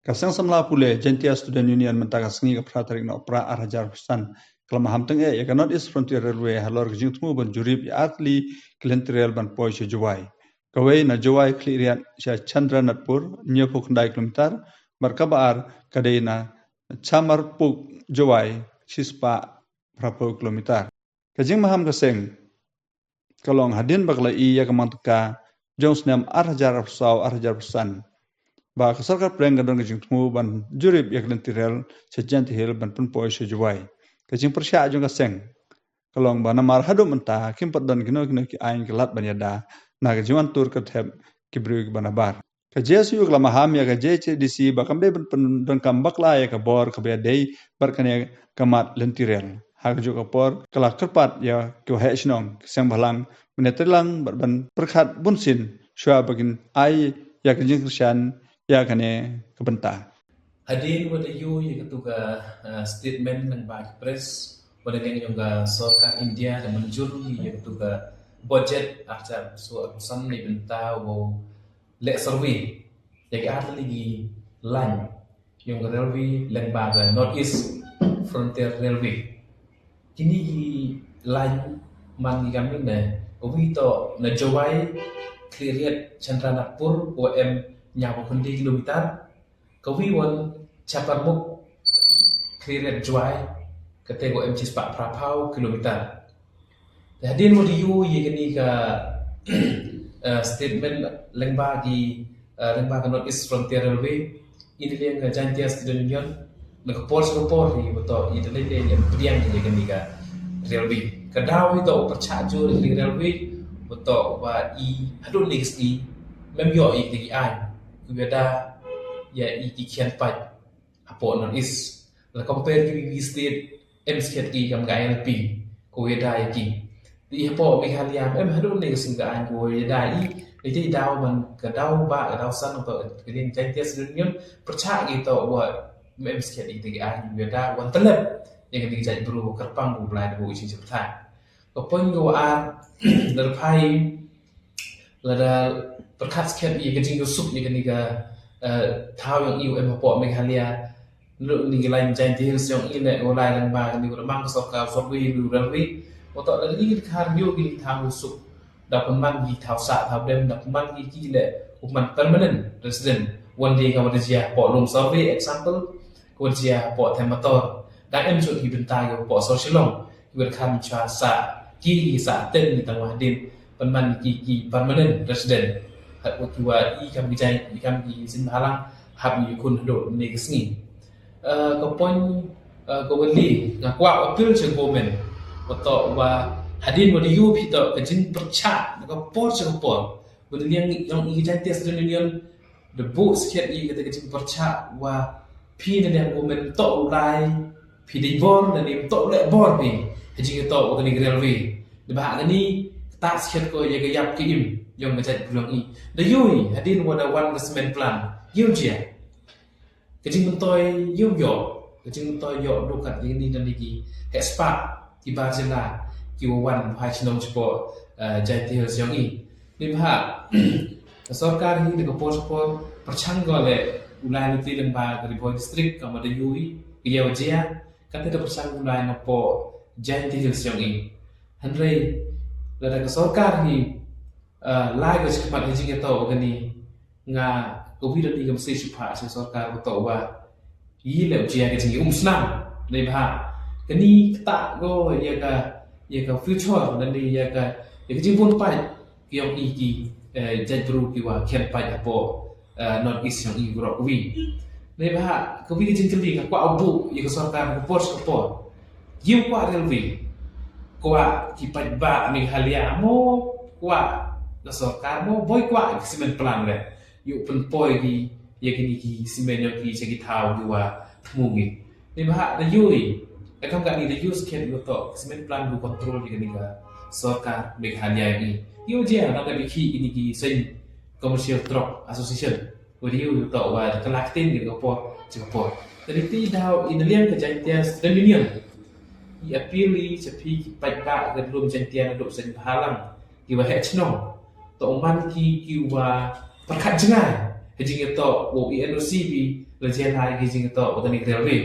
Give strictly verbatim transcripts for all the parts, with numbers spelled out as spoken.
Ka Seng Samla Pule Jaintia Student Union mynta ka sngi ka phra tarik Nohprah ar hajar arphew san ka la maham tyngeh ïa ka North East Frontier Railway halor ka jingthmu ban jurip ïa artylli ki lynti rel ban poi sha Jowai. Kawei na Jowai Khliehriat sha Chandranatpur, hynñiewphew khyndai kilometer, bad kaba ar ka dei na Chamarpuk Jowai, shispah phraphew kilometer. Ka jingmaham ka seng ka long hadien ba ka la ïohi ïa ka mang tyngka jong u snem ar hajar arphew saw ar hajar arphew san ba ka Sorkar Pdeng ka don ka jingthmu ban jurip ïa ka lynti rel sha Jaintia Hills ban pynpoi sha Jowai. Ka jingpyrshah jong ka seng ka long ba namar haduh mynta kim pat don kino kino ki aiñ ki lad ban ïada na ka jingwan tur ka thep ki briew kiba nabar. Ka J S U ka la maham ïa ka J H A D C ba kam dei ban pyndonkam bakla ïa ka bor kaba ïadei bad kane ka mat lynti rel. Ha kajuh ka por ka la kyrpad ïa ki waheh shnong, ki seng bhalang ban ïatreilang bad ban pyrkhat bunsien shuwa ba kin ai ïa ka jingkyrshan ïa kane ka bynta. Hadien ba da ïoh ïa katu ka, uh, statement lyngba ki press ba da ong ïa ka Sorkar India da mynjur ïa katu ka budget ar hajar arphew saw arphew san na ka bynta ba leh survey ïa ki artylli ki lain jong ka railway lyngba ka North East Frontier Railway. Kine ki lain man ki kam ne, uwei u to na Jowai Khliehriat Chandranatpur, u em hynñiewphew khyndai kilometer, kawei wan Chamarpuk Khliehriat Jowai, kata u em shispah phraphew kilometer. Te hadien ba da ïoh ïa kane ka, uh, statement lyngba ki, uh, lyngba ka North East Frontier Railway, i na liang ka Jaintia Student Union, na ka por sha ka por hi ba to i da lei lei lem pdiang ïa kane ka railway. Ka daw hi to u pyrshah jur ïa kane ka railway ba to ba i haduh ne ka sngi mem ïoh ïa kine ki aiñ kiba ïada ïa i ki khian paid hapoh North East. La compare ki wi state, em skhet ki kam ka I L P ko ïada ïa ki. Te hapoh Meghalaya em haduh ne ka sngi ka aiñ ko ïada ïa i. Te daw man ka daw ba ka daw san ko ka ring Jaintia Student Union pyrshah ki to wa em skhet ki te ki aiñ ïada wan tlep ïa ka ding jait bru kyrpang ko Blai da bu i sing chapthai. Ka point ko ar da phai lada pyrkhat skhem ïa ka jingïasuk ïa kane ka, eh, thaw jong i u em hapoh Meghalaya. Lut ni ki lain Jaintia Hills jong i ne u lai lang ba kane u da mang ka sorkar survey u railway. Wa to da i ka khar ïoh ki thaw ïasuk. Da pynman ki thaw sah thaw dem, da pynman ki ki le u man permanent resident. Wan dei ka wa da jia hapoh Lum Survey example, ka wa da jia hapoh Them Mator. Da em jot ki bynta ki hapoh Sor Shillong. Ki wa da kham chwa sah ki, ki sah ten ni tang wah din. Pynman ki ki permanent resident. Hap ki wa i kam ki jai, i kam ki sin bhalang, hap i khun haduh ne ka sngi. Eh, ka point, eh, ka wa li, nga kwah appeal sha government. Wa to wa hadien wa da ïoh phi to ka jingpyrshah na ka por sha ka por. Wa da liang yong i Jaintia Student Union, da buh skhet i kata ka jingpyrshah wa phi na liang government to u lai, phi dei bor, na liang to u leh bor phi. Ha jingïatoh wa kane ka railway. Da ba ha kane, kata skhet ko ïa ka ïap ka im, yong ka jait bru yong i. Da ïoh i, hadien wa da wan ka cement plant, ïoh jia. Ka jingmyntoi ïoh ïoh, ka jingmyntoi ïoh dukat ïa kine dan ki heh spah, ki bar jylla, ki wa wan phai shnong shapoh, eh, Jaintia Hills yong i. Ni bha, ka sorkar hi na ka por por, pyrshang ko le u lai lynti lyngba ka Ri Bhoi District, ka ma da ïoh i, ka ïa wa jia, kata da pyrshang u lai na poh Jaintia Hills yong i. Hynrei, lada ka sorkar hi, eh, lai ko chi khmat ka jingïatoh wa kane, nga ka wi da ni ka mesti shu phah sha sorkar wa to wa. Yi le u jia ka jingïaumsnam. Nei bha. Kane kata ko ïa ka, ïa ka future, lane ïa ka, ïa ka jingbun paid ki yong i ki, eh, jait bru ki wa khian paid hapoh, eh, North East yong i bro ka wi. Nei bha, ka wi ka jingkylli nga kwah u buh ïa ka sorkar ka por sha ka por. Ïa u kwah railway. Kwah ki paidbah Meghalaya mo, kwah ka sorkar mo, boi kwah ki cement plant le. Ïoh pynpoi ki, ïa kine ki cement yong ki sha ki thaw ki wa thmu ki. Ni bha da ïoh i. Da kam kane da ïoh skhem ïoh to cement plant u control ïa kane ka sorkar Meghalaya i. Ïoh jia na ka dikhi kine ki seng Commercial Truck Association. Wa da ïoh ïoh to wa da ka la ktien ïa ka por, sha ka por. Da dei ti daw i na liang ka Jaintia Student Union. I appeal i sha phi ki paidbah ka dlum Jaintia naduh seng bhalang. Ki wa heh chnong. To u man ki, ki wa pyrkhat jngai. Ha jingïatoh wa u N O C bi la jia lai ki jingtoh wa kani ka railway.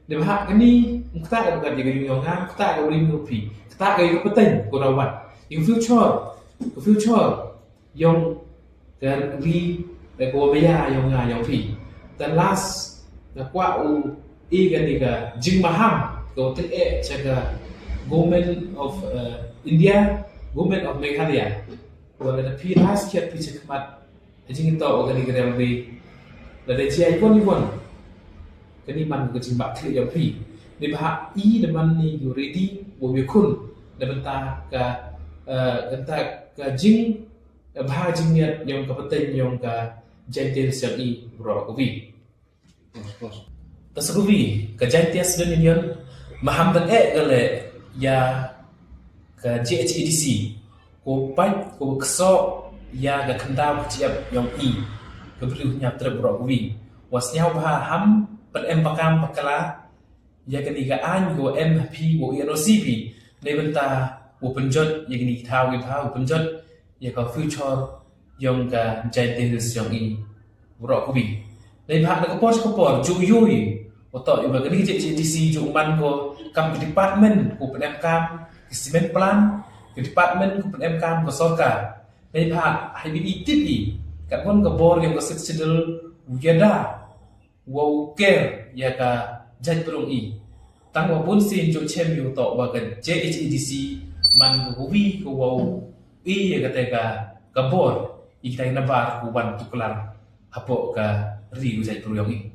Dei ba ha kani, kata ka kat ya ka yung yong nga, kata ka ring yong phi, kata ka ya ka pateng ko rawan. Yung future, ka future yong ka ri, ka ko baya yong nga yong phi. The last, ka kwah u i kani ka jingmaham ko teng e cha ka Government of uh, India, Government of Meghalaya. Wa lada phi last kiat phi cha khmat, jingtoh wa kani ka railway, lada jia iwon iwon, kani man ka jingmaham yong phi. Dei ba ha i da man ni yu ready wa yu khun da bynta ka, uh, bynta ka jing, uh, bha jingmiat yong ka pateng yong ka Jaintia Hills yong i, bro ko wi. Ka sa ko wi, ka Jaintia Student Union maham tang e ka le ya ka J H A D C ko pait ko kso ya ka khandaw ka chiap yong i, ka briew hynñiaw trep, bro ko wi. Wa sñiaw bha ham pan em bakam bakla ya kani ka aiñ ko em ha phi, ko i ano si phi, nei bynta u pynjot ya kani ka thaw ki bha, u pynjot ya ka future yong ka Jaintia Hills yong i, bro ko wi. Nei bha na ka por ka por ju yui u toh i ba kani ka J H A D C ju man ko kam ka department ko pan em kam ka cement plant, ka department ko pan em kam ka sorkar. Nei bha hai bi i tip i kat mon ka bor yong ka Sixth Schedule u yada wow ker ya ka jait prong i. Tang wa bun sin ju chem yu toh wa ka J H A D C man ka wi ka wow i ya ka te ka, ka bor i ka te na bar ku wan tuklar hapoh ka ri u jait prong i.